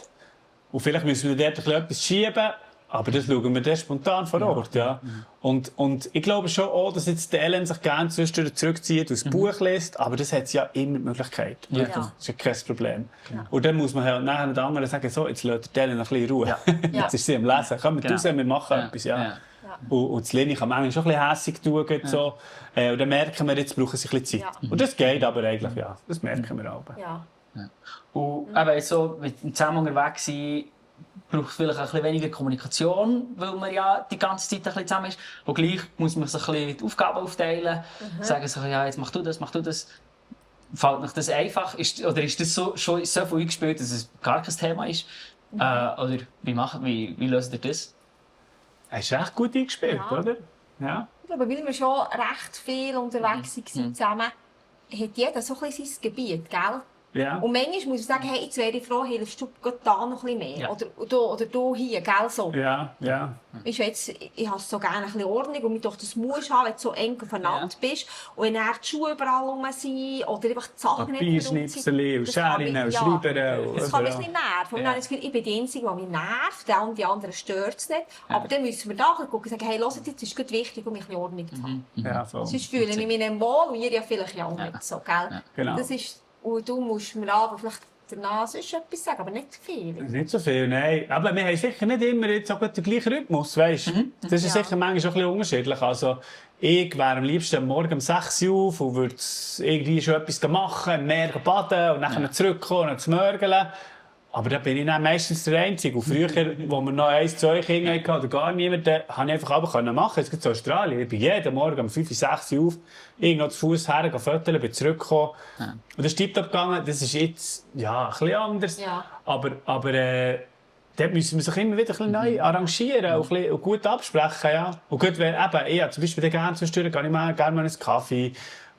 Und vielleicht müssen wir dort etwas schieben. Aber das schauen wir dann spontan vor Ort, ja. Und ich glaube schon auch, dass jetzt die Ellen sich gerne zwischendurch zurückzieht und ein Buch liest, aber das hat sie ja immer die Möglichkeit. Ja. Das ist ja kein Problem. Ja. Und dann muss man halt nachher den anderen sagen, so, jetzt lässt die Ellen noch ein bisschen Ruhe. Ja. Jetzt ist sie am Lesen. Kommen wir raus, wir machen etwas, ja. Und das Leni kann manchmal schon ein bisschen hässig tun, so. Und dann merken wir, jetzt brauchen sie ein bisschen Zeit. Und das geht aber eigentlich, ja. Das merken wir auch. Ja. Und eben so mit dem zusammen unterwegs sein, braucht es vielleicht ein bisschen weniger Kommunikation, weil man ja die ganze Zeit ein bisschen zusammen ist. Und gleich muss man sich ein bisschen die Aufgaben aufteilen, sagen sich, ja, jetzt mach du das. Fällt euch das einfach? Ist das schon so viel eingespielt, dass es gar kein Thema ist? Oder wie löst ihr das? Er ist recht gut eingespielt, oder? Ja. Ich glaube, weil wir schon recht viel unterwegs waren zusammen, hat jeder so ein bisschen sein Gebiet, gell? Ja. Und manchmal muss ich sagen, hey, jetzt wäre ich froh, hilfst du da noch ein bisschen mehr. Ja. Oder du hier, gell? So. Ja. Weißt du, jetzt, ich habe so gerne ein bisschen Ordnung und doch das musst haben, wenn du so eng aufeinander bist. Und wenn dann die Schuhe überall rum sind oder einfach die Sachen Papierschnipsel und Scheren und Schreiber. Das kann mich ein bisschen nerven. Und dann habe ich das Gefühl, ich bin die Einzige, die mich nervt, und die anderen stört es nicht. Aber dann müssen wir da gucken und sagen, hey, hört, jetzt ist es wichtig, um ein bisschen Ordnung zu haben. Ja, voll. Sonst fühle ich mich nicht wohl und ihr ja vielleicht auch nicht so, gell? Ja, genau. Das ist, und du musst mir aber vielleicht danach sonst etwas sagen, aber nicht viel. Nicht so viel, nein. Aber wir haben sicher nicht immer jetzt auch den gleichen Rhythmus, weißt? Das ist sicher manchmal auch ein bisschen unterschiedlich. Also, ich wäre am liebsten am Morgen um 6 Uhr auf und würde irgendwie schon etwas machen, im Meer baden und dann zurückkommen und zu mörgeln. Aber da bin ich dann meistens der Einzige. Und früher, wo wir noch 1, 2 Kinder hatten oder gar niemand, konnte ich einfach aber machen. Jetzt geht es in Australien. Ich bin jeden Morgen um 5, 6 Uhr auf, irgendwo zu Fuß her, fotografieren, bin zurückgekommen. Und das ist tiptop gegangen. Das ist jetzt, ja, ein bisschen anders. Ja. Aber dort müssen wir sich immer wieder ein bisschen neu arrangieren und gut absprechen. Ja. Und gut, wenn eben, zum Beispiel gerne zwischendurch, gehe ich gerne mal einen Kaffee.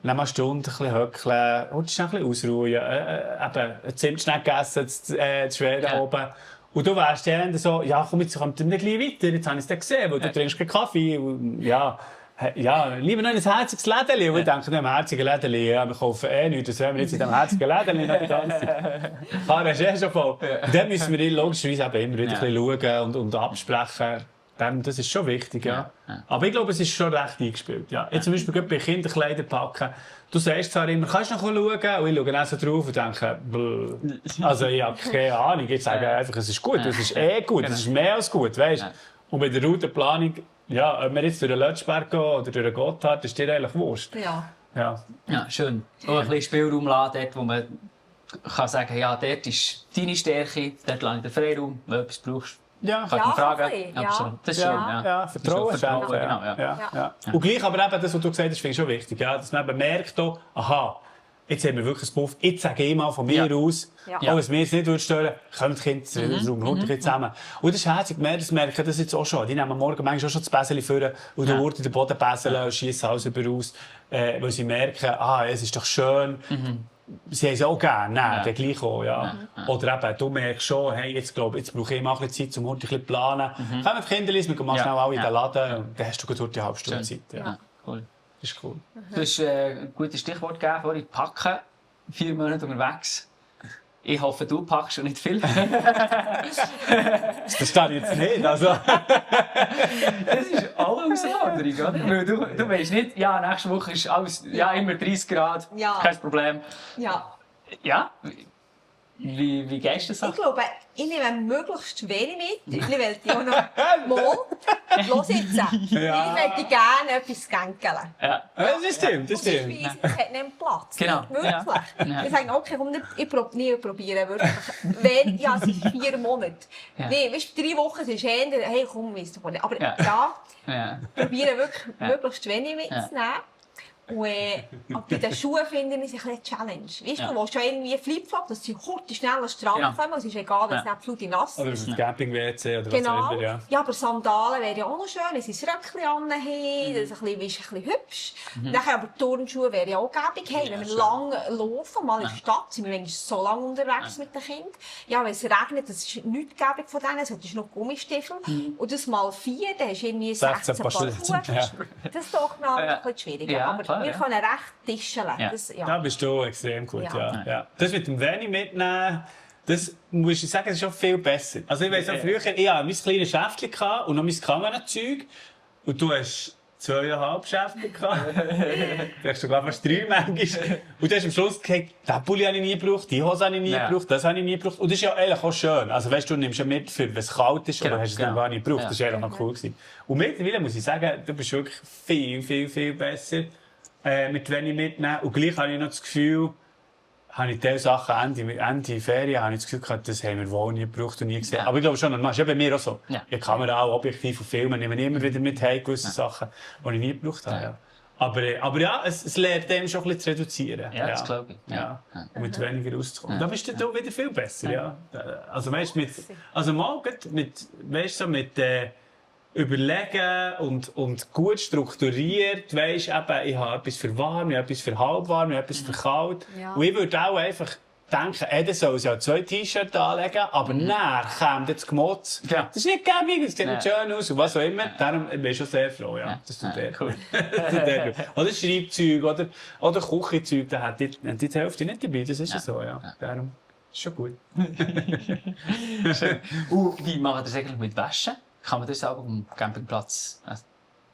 Dann mal eine Stunde ein bisschen höckeln, und ein bisschen ausruhen, eben ein Zimtschneck essen, zu schwer oben. Und du wärst dann so, ja komm, jetzt kommt nicht gleich weiter, jetzt habe ich es dann gesehen, weil du trinkst keinen Kaffee. Und, ja, lieber noch ein herziges Lädeli. Und ich denke, in einem herzigen Lädeli, ja, wir kaufen nichts, das wollen wir jetzt in diesem herzigen Lädeli noch die ganze Zeit. Fahren ist schon voll. Und dann müssen wir logischerweise eben immer wieder ein bisschen schauen und absprechen. Das ist schon wichtig, ja. Aber ich glaube, es ist schon recht eingespielt. Ja. Jetzt zum Beispiel bei Kinderkleider packen. Du sagst zwar immer, kannst du noch schauen? Und ich schaue dann so drauf und denke, also ich habe keine Ahnung. Ich sage einfach, es ist gut, es ist gut, es ist mehr als gut, weißt? Und bei der Routenplanung, ja, ob wir jetzt durch den Lötschberg gehen oder durch den Gotthard, ist dir eigentlich wurscht. Ja, schön. Und ein bisschen Spielraum lassen, dort, wo man kann sagen, ja, dort ist deine Stärke, dort lasse ich den Freiraum, wenn du etwas brauchst. Ja, kann ich fragen. Ja. Das ist schön, ja. Vertrauen schenken. Genau, ja. Und gleich aber eben das, was du gesagt hast, finde ich schon wichtig. Ja, dass man eben merkt, aha, jetzt haben wir wirklich einen Puff. Jetzt sage ich mal von mir aus, auch wenn es mir jetzt nicht stören würde, kommen die Kinder in den Raum, zusammen. Und das ist herzig, das merke ich das jetzt auch schon. Die nehmen morgen manchmal auch schon das Bäseli vor und dann den Boden bäseln und schiessen alles über raus, weil sie merken, es ist doch schön. Sie haben es auch gerne, der gleich auch, ja. Oder eben, du merkst schon, hey, jetzt brauche ich mal ein bisschen Zeit, um ein bisschen zu planen. Kommen die Kinder, wir gehen mal schnell alle in den Laden und dann hast du gut eine halbe Stunde Zeit. Ja. Cool. Das ist cool. Du hast ein gutes Stichwort gegeben, vorhin packen, 4 Monate unterwegs. Ich hoffe, du packst und nicht viel. Das steht jetzt nicht, also. Das ist auch eine Herausforderung, oder? Weil du weißt nicht, ja, nächste Woche ist alles, immer 30 Grad, kein Problem. Ja. Ja? Wie gehst du das? Ich glaube, ich nehme möglichst wenig mit. Ich will die auch noch mal. Los jetzt. Ich möchte gerne etwas gänkeln. Ja. Das stimmt, das stimmt. Beispielsweise, es hat nicht Platz. Genau. Nicht wirklich. Ja. Ich sage, okay, komm, ich probiere wirklich. Wenn, ja, es ist 4 Monate. Ja. Nee, weißt du, 3 Wochen es ist eher, hey, komm, weißt du nicht. Aber Ja. ja, probiere wirklich möglichst wenig mitzunehmen. Und bei den Schuhen finde ich es ein bisschen Challenge. Weißt du, du willst schon irgendwie Flipflop, dass sie kurz schnell an den Strand kommen. Es ist egal, wenn es nicht flutig nass Oder ist. das Camping-WC oder was Genau. auch immer, ja. Ja, aber Sandalen wären ja auch noch schön, wenn sie das Röckchen anhaben, das ist ein bisschen hübsch. Nachher aber Turnschuhe wären ja auch gäbig. Hey, wenn wir lang laufen, mal in der Stadt, sind wir eigentlich so lange unterwegs mit den Kindern. Ja, wenn es regnet, das ist nichts gäbig von denen, es hat noch Gummistiefel. Und das mal 4, dann hast du irgendwie 16 Paar Schuhe. Ja. Das ist doch noch ein bisschen schwieriger. Ja, aber klar, wir ja. können recht tischeln. Ja. Das, Da bist du extrem gut, Ja. ja. Das mit dem Wenig mitnehmen, das muss ich sagen, das ist schon viel besser. Also ich weiss auch früher, ich hatte mein kleines Schäftchen und noch mein Kamerazeug. Und du hast 2,5 Schäftchen gehabt. Du hast sogar fast 3 manchmal. Und du hast am Schluss gesagt, diesen Pulli habe ich nie gebraucht, die Hose habe ich nie gebraucht, das habe ich nie gebraucht. Und das ist ja eigentlich auch schön. Also weißt du, nimmst ja mit, für, wenn es kalt ist, oder hast du es dann gar nicht gebraucht. Das war eigentlich noch cool gewesen. Und mittlerweile muss ich sagen, du bist wirklich viel besser mit wenig mitnehmen. Und gleich habe ich noch das Gefühl, habe ich diese Sachen Ende Ferien, habe ich das Gefühl gehabt, das haben wir wohl nie gebraucht und nie gesehen. Ja. Aber ich glaube schon, das ist ja bei mir auch so. Ja. Ich kann mir auch objektiv und filmen, nehme immer wieder mit heim gewisse Sachen, die ich nie gebraucht habe. Ja. Aber ja, es lernt dem schon ein bisschen zu reduzieren. Ja, das glaube ich. Ja. Und mit weniger auszukommen. Da bist du wieder viel besser, ja. Also weißt du, mit überlegen und gut strukturiert, weisst eben, ich habe etwas für warm, ich habe etwas für halbwarm, ich habe etwas für kalt. Ja. Und ich würde auch einfach denken, dann soll sie ja 2 T-Shirts anlegen, aber nachher kommt das Gemotz. Ja. Das ist nicht gäbig, das sieht nicht schön aus und was auch immer. Darum bin ich schon sehr froh, ja. Das tut der cool. Oder Schreibzeug oder Küchenzeug, da hat die Hälfte nicht dabei, das ist ja so, ja. Darum ist schon gut. Wie macht ihr das eigentlich mit Waschen? Kann man das auch auf dem Campingplatz?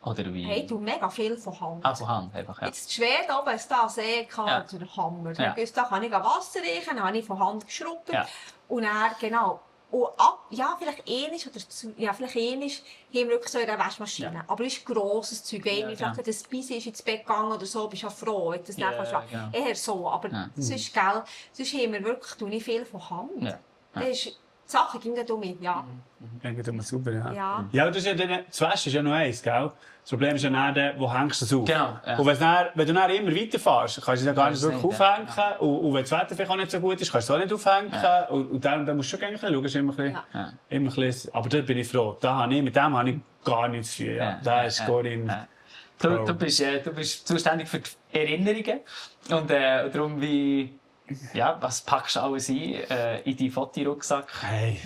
Oder wie? Hey, du mega viel von Hand. Von Hand einfach, ja. Jetzt Schweden oben, es da See Ja. der Hammer. Ja. Da kann ich Wasser reichen, dann habe ich von Hand geschrubbt. Ja. Und dann, genau. Und vielleicht ähnlich oder vielleicht ähnlich haben wir wirklich so in der Waschmaschine. Ja. Aber es ist grosses Zeug. Wenn Ja, vielleicht das Speise ist ins Bett gegangen oder so, bist du ja froh. Das Ja, nachher genau. eher so. Aber sonst, gell, sonst haben wir wirklich nicht viel von Hand. Ja. Das ist, die Sachen gehen da mit, ja. Irgendwie immer super, ja. Ja. Ja, das ist ja dann, das Waschen ist ja noch eins, gell? Das Problem ist ja dann, wo hängst du es auf? Genau, ja. Und wenn du dann immer weiterfährst, kannst du es ja gar nicht das wirklich nicht, aufhängen. ja. Und wenn das Wetter vielleicht auch nicht so gut ist, kannst du es auch nicht aufhängen. Und dann musst du schon gerne schauen, ist immer ein bisschen, Ja. immer ein bisschen, aber da bin ich froh. Mit dem habe ich gar nichts zu tun. Ja. Da ist Corinne. Ja. Du bist zuständig für die Erinnerungen. Und darum, was packst du alles ein in deinen Fotorucksack? Hey.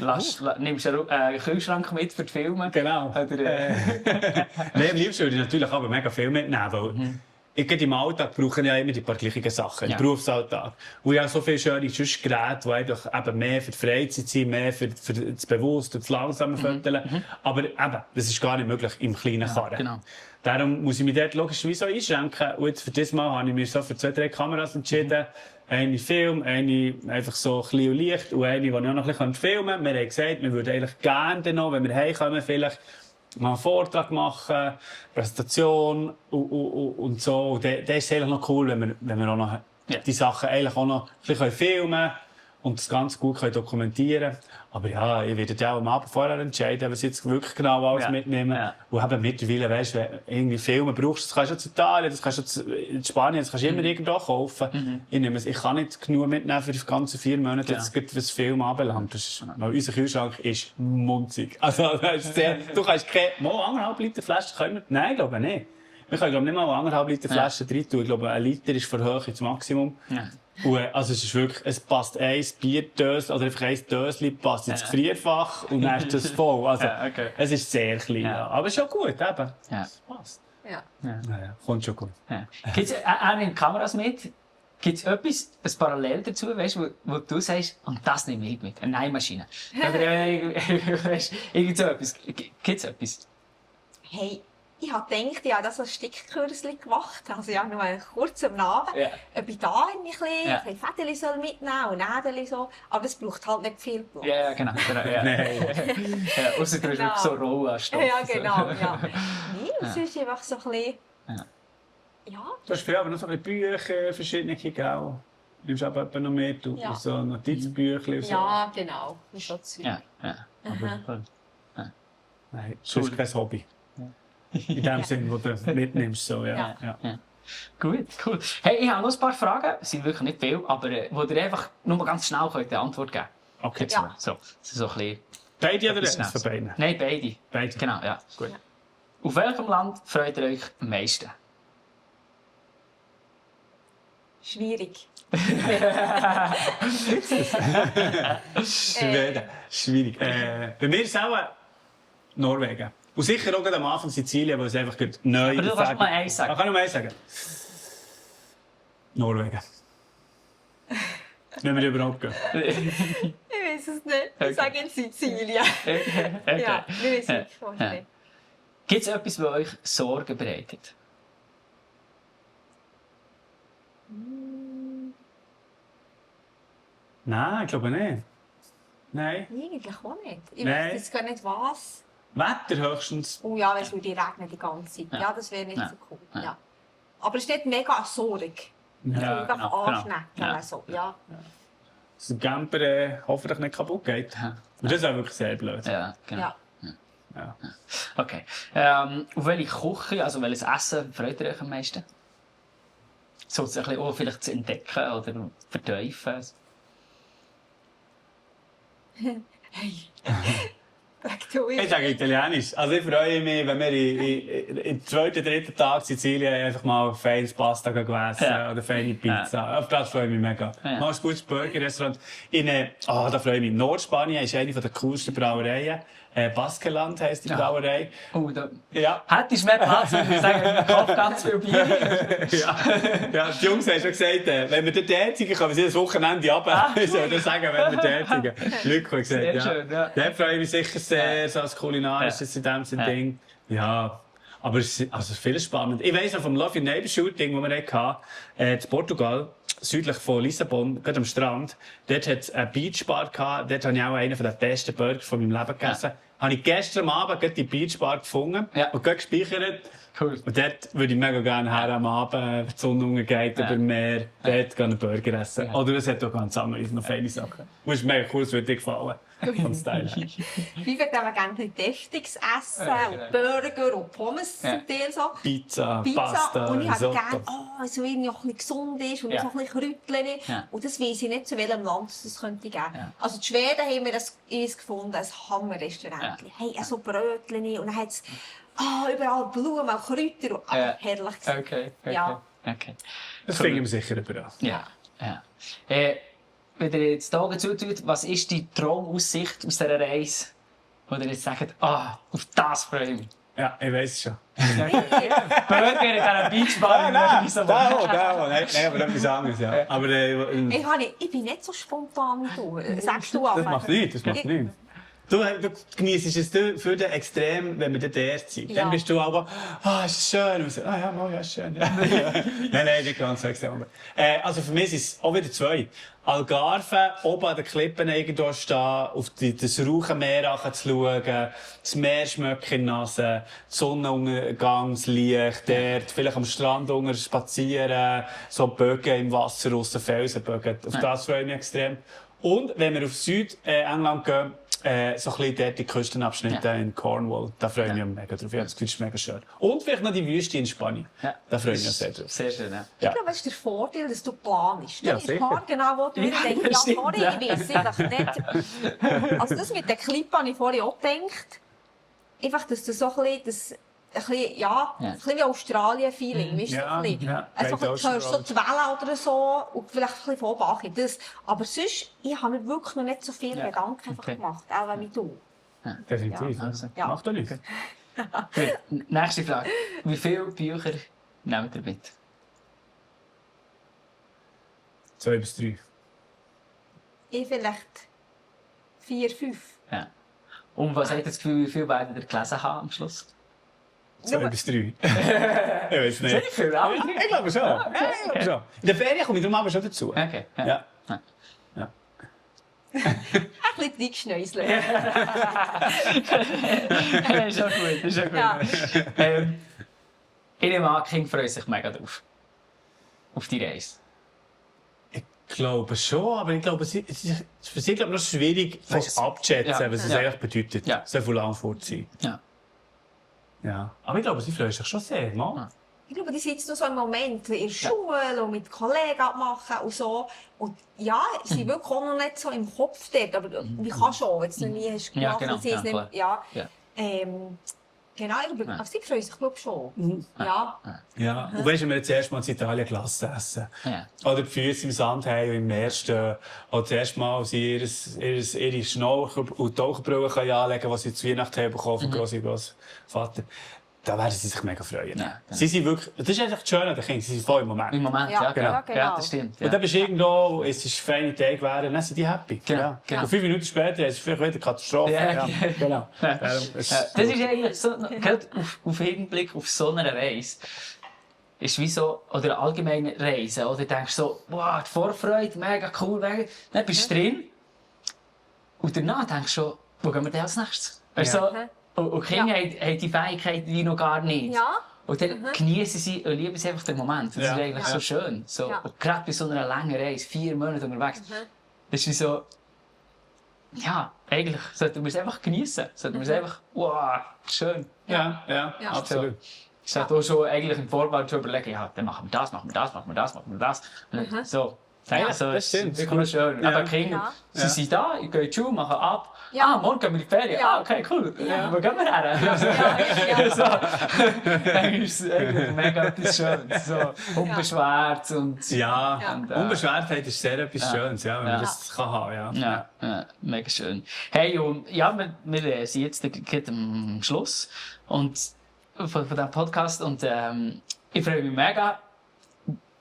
Nimmst du einen Kühlschrank mit für die Filme? Genau. Oder, Nein, am liebsten würde ich natürlich aber mega viel mitnehmen, weil ich im Alltag brauche ich ja immer die paar gleichen Sachen, Ja. im Berufsalltag. Und ich habe so viele schöne Geräte, die einfach eben mehr für die Freizeit sind, mehr für das Bewusste und das langsame Föteln. Aber eben, das ist gar nicht möglich im kleinen Karren. genau. Darum muss ich mich dort logischerweise auch einschränken. Und jetzt für dieses Mal habe ich mich so für 2, 3 Kameras entschieden. Eine Film, eine einfach so ein bisschen Licht und eine, die ich auch noch ein bisschen filmen kann. Wir haben gesagt, wir würden eigentlich gerne noch, wenn wir heimkommen, vielleicht mal einen Vortrag machen, Präsentation und so. Und dann ist es eigentlich noch cool, wenn wir auch noch die Sachen eigentlich auch noch ein bisschen filmen können und das ganz gut dokumentieren können. Aber ja, ich werde ja auch am Abend vorher entscheiden, was ich jetzt wirklich genau alles mitnehmen. Ja. Und eben mittlerweile, weißt du, wenn du irgendwie Filme brauchst, das kannst du zu Italien, das kannst du in Spanien, das kannst du immer irgendwo kaufen. Ich kann nicht genug mitnehmen für die ganzen 4 Monate, jetzt gerade was Film anbelangt. Weil unser Kühlschrank ist munzig. Also, das ist sehr, du kannst mal 1,5 Liter Flasche können wir, nein, glaube ich nicht. Wir können, glaube ich, nicht mal 1,5 Liter Flasche rein tun. Ich glaube, 1 Liter ist für hoch ins Maximum. Ja. Und, also es ist wirklich, es passt ein Bierdösel, oder einfach ein Dösel passt ins Gefrierfach und dann ist das voll. Also, okay. es ist sehr klein, ja. Aber es ist schon gut, eben. Ja. Es passt. Ja. Naja, kommt schon gut. Ja. Gibt es auch Kameras mit? Gibt es etwas, ein Parallel dazu, weißt, wo du sagst, und das nehme ich mit, eine Nähmaschine? Oder weißt, irgend so etwas. Gibt es etwas? Hey, ich habe gedacht, ich habe das als Stickkürzchen gemacht, also ja, nur kurz am Abend, Ja. ob ich da ein Ja. bisschen Fädeli soll mitnehmen und Nädeli so, aber das braucht halt nicht viel Platz. Ja, ja, genau. Ja. Nein. Ja, ausser du hast wirklich so Rollenstoff. Ja, genau, ja. Nein, es ist einfach so ein bisschen, Ja. ja, Du hast viel, aber noch so ein bisschen Bücher, verschiedene, gell? Du nimmst aber etwa noch mehr, du, Ja. so Notizbücher und so. ja, genau, so Zeug. Ja, ja. Aha. Nein, das ist kein Hobby. In dem Sinn, wo du mitnimmst. So, ja. Ja. Ja. Gut, cool. Hey, ich habe noch ein paar Fragen. Es sind wirklich nicht viele, aber wo ihr einfach nur mal ganz schnell könnt eine Antwort geben könnt. Okay. Ja. So, so ein bisschen... Beide oder etwas eins von Schnelles. beiden? Nein, beide. Beide. Genau, ja. Gut. Ja. Auf welchem Land freut ihr euch am meisten? Schwierig. Schweden. Schwierig. Bei mir ist es auch Norwegen. Und sicher auch gerade am Anfang Sizilien, weil es einfach gerade neu Aber du kannst mal eins sagen. Ah, kann ich mal eins sagen? Norwegen. Wenn wir überhaupt gehen. Ich weiß es nicht. Okay. Ich sage in Sizilien. Okay. Ja, wir wissen es Ja. vorstellen. Gibt es etwas, das euch Sorgen bereitet? Nein, ich glaube nicht. Nein. Eigentlich auch nicht. Ich Nein. weiß jetzt gar nicht was. Wetter höchstens. Oh ja, wenn es würde regnen die ganze Zeit. Ja. Ja, das wäre nicht Ja. so cool. Ja. Ja. Aber es ist nicht mega eine Sorge. Ja, Einfach genau, anschnecken. Ja. Also, ja. Dass der Camper hoffentlich nicht kaputt geht. Ja. Und das ist auch wirklich sehr blöd. Ja, genau. Ja. Ja. Okay. Auf welche Küche, also welches Essen freut ihr euch am meisten? So ein bisschen auch vielleicht zu entdecken oder vertiefen. Hey. Sag du, Ich sage Italienisch. Also ich freue mich, wenn wir im zweiten, dritten Tag Sizilien einfach mal feines Pasta essen Ja. oder feine Pizza. Auf das freue ich mich mega. Ja. Mal ein gutes Burgerrestaurant. Da freue ich mich. Nordspanien ist eine der coolsten Brauereien. Baskenland heisst die Ja. Brauerei. Oh, da Ja. hättest du mehr Platz, würde ich sagen, ich kaufe ganz viel Bier. Ja, die Jungs haben schon gesagt, wenn wir dort tätigen, können wir sie das Wochenende runter. Ich soll das sagen, wenn wir tätigen. Glück, hat gesagt, Sehr ja. schön, ja. Dort freue ich mich sicher sehr, so als kulinarisches in dem Ja. Ding. Ja. Aber es ist also viel spannend. Ich weiss noch vom Love Your Neighbor Shooting, das wir hatten, in Portugal, südlich von Lissabon, gerade am Strand. Dort hat es eine Beachbar gehabt. Dort habe ich auch einen der besten Burger von meinem Leben gegessen. Habe ich gestern Abend gerade die Beachbar gefunden Ja. und gerade gespeichert. Cool. Und dort würde ich mega gerne her am Abend, wenn die Sonne untergeht über dem Meer, dort einen Burger essen. Ja. Oder es hat auch ganz andere, noch feine Sachen. Und es ist mega cool, es würde dir gefallen. Vom Style her. wie wird man gerne ein bisschen deftiges Essen Ja, genau. und Burger und Pommes Ja. zum Teil so. Pizza, Pasta, und ich habe Risotto. gerne, so irgendwie auch ein bisschen gesund ist und Ja. so ein bisschen Kräutchen. Ja. Und das weiss ich nicht, zu welchem Land es das könnte geben. Ja. Also in Schweden haben wir eins gefunden, ein Hammerrestaurant. Ja. Hey, so Brötchen und dann hat es überall Blumen und Kräuter. Und, Ja. herrlich gewesen. Okay. Ja. Okay. Das finden wir sicher überall. Ja. Ja. Wenn ihr jetzt die Augen zutut, was ist die Traumaussicht aus dieser Reise? Wo ihr jetzt sagt, auf das freue ich mich. Ja, ich weiss es schon. Burger in dieser Beachbar in Nein, Lissabon. nein, aber etwas anderes, ja. Aber Ich bin nicht so spontan wie du. Sagst du das einfach. macht nichts, das macht nichts. Du genießt es für den extrem, wenn wir dort erst sind. Ja. Dann bist du aber, ist es schön. Und so, ja, mal, ja, ist schön. Ja. nein, nicht ganz so extrem. Also für mich sind es auch wieder zwei. Algarve, oben an den Klippen irgendwo stehen, auf das Rauchenmeer zu schauen, das Meer schmecken in die Nase, Sonnenuntergangslicht dort, vielleicht am Strand unten spazieren, so Bögen im Wasser raus, Felsenbögen. Auf das freue ich mich extrem. Und wenn wir auf Südengland gehen, so ein bisschen dort die Küstenabschnitte in Cornwall, da freue ich mich mega drauf. Ich habe das Gefühl, das ist mega schön. Und vielleicht noch die Wüste in Spanien. Ja. Da freue ich mich sehr drauf. Sehr schön, ja. Ich glaube, das ist der Vorteil, dass du planst. Ja, Du weißt sicher. genau, wo du Ja, denkst, das stimmt, sorry, ja. ich weiss einfach nicht. Also das mit den Klippen habe ich vorhin auch gedacht. Einfach, dass du so ein bisschen, ein bisschen wie Australien-Feeling, weißt du, Ja, so ein bisschen. ja, Also, Great du hörst so Ocean die Wellen oder so und vielleicht ein bisschen von oben ankommen. Das. Aber sonst, ich habe mir wirklich noch nicht so viele Ja. Gedanken einfach Okay. gemacht, auch wie du. Definitiv. Ja. Also, Ja. Macht doch nichts. Gut, nächste Frage. Wie viele Bücher nehmt ihr mit? 2 bis 3. Ich vielleicht 4, 5. Ja. Und was habt ihr das Gefühl, wie viel werdet ihr gelesen haben am Schluss? 2 bis 3. Ich weiß nicht. Sicher, aber Ich glaube schon. Ja, ich glaube schon. In der Ferien komme ich darum aber schon dazu. Okay. Ja. Ein bisschen reingeschnäuselt. Ist schon gut, ist schon gut. Ja. Ich nehme an, King freut sich mega drauf. Auf die Reise. Ich glaube schon, aber ich glaube, es ist für sie noch schwierig abzuschätzen, was es eigentlich bedeutet, so viel lang fort zu sein. Ja. Aber ich glaube, sie freuen sich schon sehr. Mann. Ich glaube, die sitzen noch so im Moment in der Schule und mit Kollegen abmachen und so. Und ja, sie sind wirklich auch noch nicht so im Kopf dort. Aber wie kannst du auch, wenn du es noch nie hast gemacht hast? Genau, aber sie freuen sich, glaube ich, schon. Ja. Ja. Und weißt du, wenn wir jetzt erst mal in Italien Klasse essen. Oder die Füße im Sand haben und im Meer stehen. Oder zuerst mal sie ihre Schnorchel- und Taucherbrille anlegen können, die sie zu Weihnachten haben bekommen von Grossvater. Da werden sie sich mega freuen. Ja, Sie sind wirklich, das ist einfach das Schöne an den Kindern, sie sind voll im Moment. Im Moment, genau. Ja, das stimmt. Ja. Und dann bist du irgendwo, es ist feine Tag gewesen, dann sind die happy. Genau. Und 5 Minuten später ist es vielleicht wieder Katastrophe. Ja. Genau. Das ist eigentlich so, gerade auf Hinblick auf so eine Reise, ist wie so, oder allgemeine Reise, oder denkst du so, wow, die Vorfreude, mega cool, mega. Dann bist du drin und danach denkst du schon, wo gehen wir denn als nächstes? Weißt du, so, und Kinder haben die Fähigkeit wie noch gar nicht. Ja. Und dann genießen sie und lieben sie einfach den Moment. Das ist eigentlich so schön. So, und gerade bei so einer langen Reise, 4 Monate unterwegs, das ist wie so, ja, eigentlich sollten wir es einfach genießen. Sollten wir es einfach, wow, schön. Ja, absolut. Ich sollte auch schon eigentlich im Vorfeld schon überlegen, ja, dann machen wir das, machen wir das, machen wir das, machen wir das. Und so. Das stimmt. Wirklich schön. Aber Kinder, sie sind da, ich gehe in die Schule, machen ab. Ah, morgen gehen wir in die Ferien. Ah, okay, cool. Wo gehen wir her? So. Dann ist es eigentlich mega etwas Schönes. So unbeschwert und... Und Unbeschwertheit ist sehr etwas Schönes, wenn man das kann haben. Ja, mega schön. Hey, und ja, wir sind jetzt gerade am Schluss von diesem Podcast und ich freue mich mega,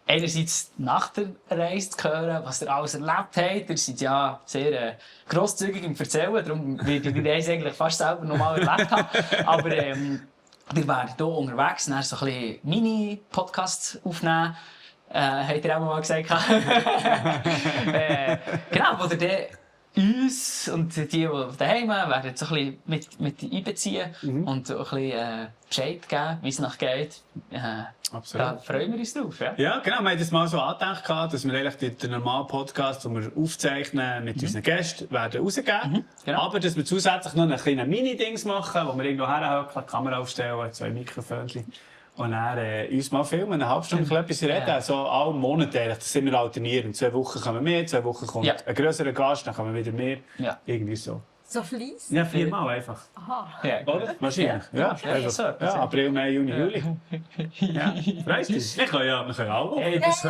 einerseits nach der Reise zu hören, was ihr alles erlebt habt. Ihr seid ja sehr grosszügig im Erzählen, darum werde ich die Reise eigentlich fast selber noch mal erlebt haben. Aber ihr werdet hier unterwegs dann so ein bisschen Mini-Podcasts aufnehmen. Habt ihr auch mal gesagt. Genau, wo ihr dann uns und die daheim werden so ein bisschen mit einbeziehen und so ein bisschen Bescheid geben, wie es nachgeht. Absolut. Da freuen wir uns drauf. Ja, genau. Wir haben das mal so angedacht, dass wir eigentlich den normalen Podcast, den wir aufzeichnen mit unseren Gästen, werden rausgeben. Genau. Aber dass wir zusätzlich noch ein kleines Mini-Dings machen, wo wir irgendwo herhocken, die Kamera aufstellen, 2 Mikrofone. Und dann uns mal filmen, eine halbe Stunde etwas reden. So alle Monate eigentlich. Das sind wir alternieren. 2 Wochen kommen wir, 2 Wochen kommt ein grösserer Gast, dann kommen wir wieder mehr. Ja. Irgendwie so. So fleiss? Ja, 4 Mal einfach. Aha. Ja, Oder? Wahrscheinlich. Ja, so. April, Mai, Juni, Juli. Ja, freust du dich? Wir können ja auch. Hey, das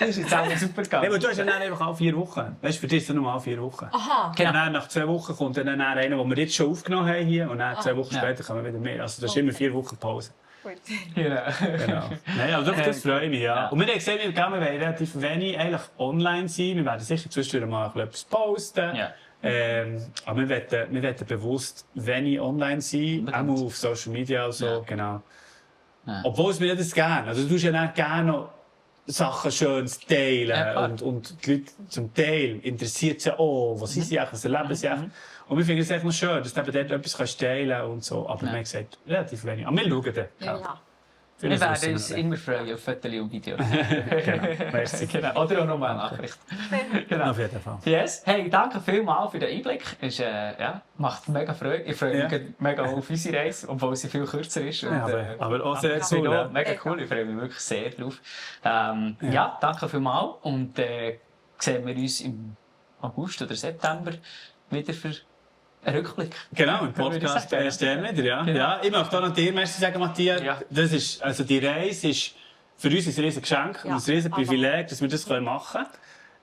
ist jetzt auch super gegangen. Nee, aber du hast ja dann einfach alle 4 Wochen. Weißt du, für dich ist es nur alle 4 Wochen. Aha. Genau. Und dann nach 2 Wochen kommt dann einer, den wir jetzt schon aufgenommen haben hier. Und dann 2 Wochen später kommen wir wieder mehr. Also das ist immer 4 Wochen Pause. Gut. Genau. Nein, also das freut mich, ja. Und wir haben gesehen, wir werden relativ wenig eigentlich online sein. Wir werden sicher zwischendurch mal etwas posten. Ja. Aber wir wollen bewusst wenig online sein, auch auf Social Media und so, genau. Ja. Obwohl es mir das gerne. Also du tust ja nicht gerne noch Sachen Schönes teilen und die Leute zum Teil interessiert sie auch, was sind sie eigentlich, was erleben sie eigentlich. Und wir finden es echt noch schön, dass du eben dort etwas teilen kannst und so. Aber wir haben gesagt, relativ wenig. Aber wir schauen dann. Ja. Wir werden uns immer freuen auf Fotos und Videos. Genau, merci. Genau. Oder auch nochmal eine Nachricht. Genau. Auf jeden Fall. Yes. Hey, danke vielmals für den Einblick. Es macht mega Freude. Ich freue mich mega auf unsere Reise, obwohl sie viel kürzer ist. Und, aber auch sehr cool. cool. Mega cool. Ich freue mich wirklich sehr drauf. Ja, danke vielmals. Und sehen wir uns im August oder September wieder für einen Rückblick. Genau, im Podcast stehen wir wieder, ja. Genau. Ja. Ich möchte auch noch dir merci sagen, Matthias. Ja. Das ist, also die Reise ist für uns ein riesiges Geschenk und ein riesiges Privileg, dass wir das machen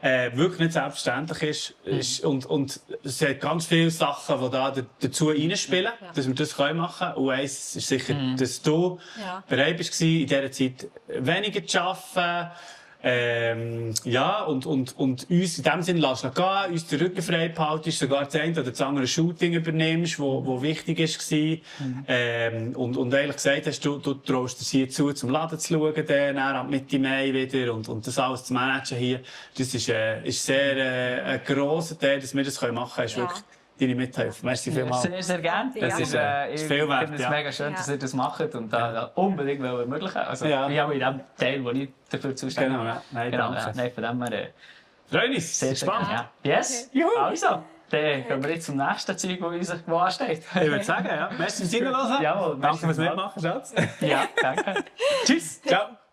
können. Wirklich nicht selbstverständlich ist. Und es hat ganz viele Sachen, die da dazu reinspielen, dass wir das machen können. Und eins ist sicher, dass du bereit bist, in dieser Zeit weniger zu arbeiten, Ja, und uns in dem Sinne lässt du gehen, uns den Rücken frei behaltest, sogar das eine oder das andere Shooting übernimmst, wo wichtig war. Und ehrlich gesagt hast, du traust dir hier zu, zum Laden zu schauen, dann ab Mitte Mai wieder, und das alles zu managen hier. Das ist sehr ein grosser Teil, dass wir das machen können, ist wirklich deine Mithilfe. Merci vielmals. Sehr, sehr gerne. Das ist, ist viel wert, finde es mega schön, dass ihr das macht und da unbedingt ermöglichen. Also, Ja. ich habe in dem Teil, wo ich dafür zuständig Genau, ja. Nein, danke. ja. Nein, von dem her Freuen uns. sehr Spannend. Ja. Yes, Juhu. also, dann gehen wir jetzt zum nächsten Zeug, wo ansteht. Ich würde sagen, ja. Merci fürs Hinhören. Jawohl, Danke fürs merci Mitmachen, Schatz. Ja, danke. Tschüss. Ciao.